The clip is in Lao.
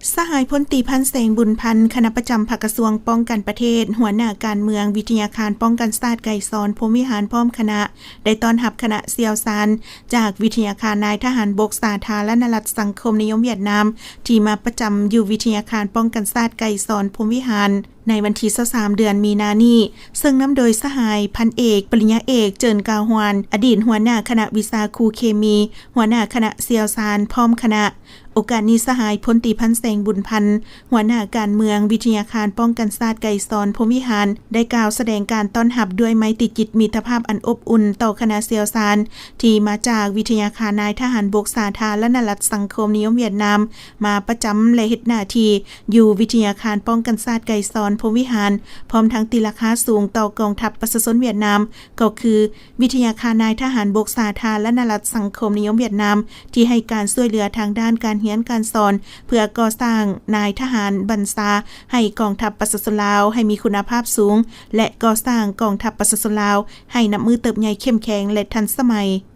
ສະຫາຍພົນຕີ ພັນແສງ ບຸນພັນ ຄະນະປະຈຳພັກກະຊວງປ້ອງກັນປະເທດ, ຫົວໜ້າການເມືອງ, ວິທະຍາຄານປ້ອງກັນຊາດ ໄກສອນ ພົມວິຫານ ພ້ອມຄະນະ ໄດ້ຕ້ອນຮັບຄະນະຊ່ຽວຊານຈາກວິທະຍາຄານນາຍທະຫານບົກ ສາທາລະນະລັດສັງຄົມນິຍົມຫວຽດນາມ ທີ່ມາປະຈຳຢູ່ວິທະຍາຄານປ້ອງກັນຊາດ ໄກສອນ ພົມວິຫານ ໃນວັນທີຊາວສາມ ເດືອນມີນານີ້, ເຊິ່ງນຳໂດຍສະຫາຍພັນເອກ ປະລິນຍາເອກ ເຈີນກາວຮວນ ອະດີດຫົວໜ້າຄະນະວິຊາຄູເຄມີ, ຫົວໜ້າຄະນະຊ່ຽວຊານ ພ້ອມຄະນະ. ໂອກາດນີ້ ສະຫາຍພົນຕີ ພັນແສງ ບຸນພັນ ຫົວໜ້າການເມືອງ, ວິທະຍາຄານປ້ອງກັນຊາດ ໄກສອນ ພົມວິຫານ ໄດ້ກ່າວສະແດງການຕ້ອນຮັບດ້ວຍໄມຕີຈິດມິດຕະພາບອັນອົບອຸ່ນຕໍ່ຄະນະຊ່ຽວຊານ ທີ່ມາຈາກວິທະຍາຄານນາຍທະຫານບົກ ສາທາລະນະລັດສັງຄົມນິຍົມຫວຽດນາມ ມາປະຈຳ ແລະ ເຮັດໜ້າທີ່ຢູ່ວິທະຍາຄານປ້ອງກັນຊາດ ໄກສອນ ພົມວິຫານ, ພ້ອມທັງຕີລາຄາສູງຕໍ່ກອງທັບປະຊາຊົນຫວຽດນາມ ກໍຄື ວິທະຍາຄານນາຍທະຫານບົກ ສາທາລະນະລັດສັງຄົມນິຍົມຫວຽດນາມ ທີ່ໃຫ້ການຊ່ວຍເຫຼືອທາງດ້ານການຮຽນການສອນ ເພື່ອກໍ່ສ້າງນາຍທະຫານບັນຊາໃຫ້ກອງທັບປະຊາຊົນລາວໃຫ້ມີຄຸນນະພາບສູງ ແລະ ກໍ່ສ້າງກອງທັບປະຊາຊົນລາວໃຫ້ນັບມື້ເຕີບໃຫຍ່ເຂັ້ມແຂງ ແລະ ທັນສະໄໝ.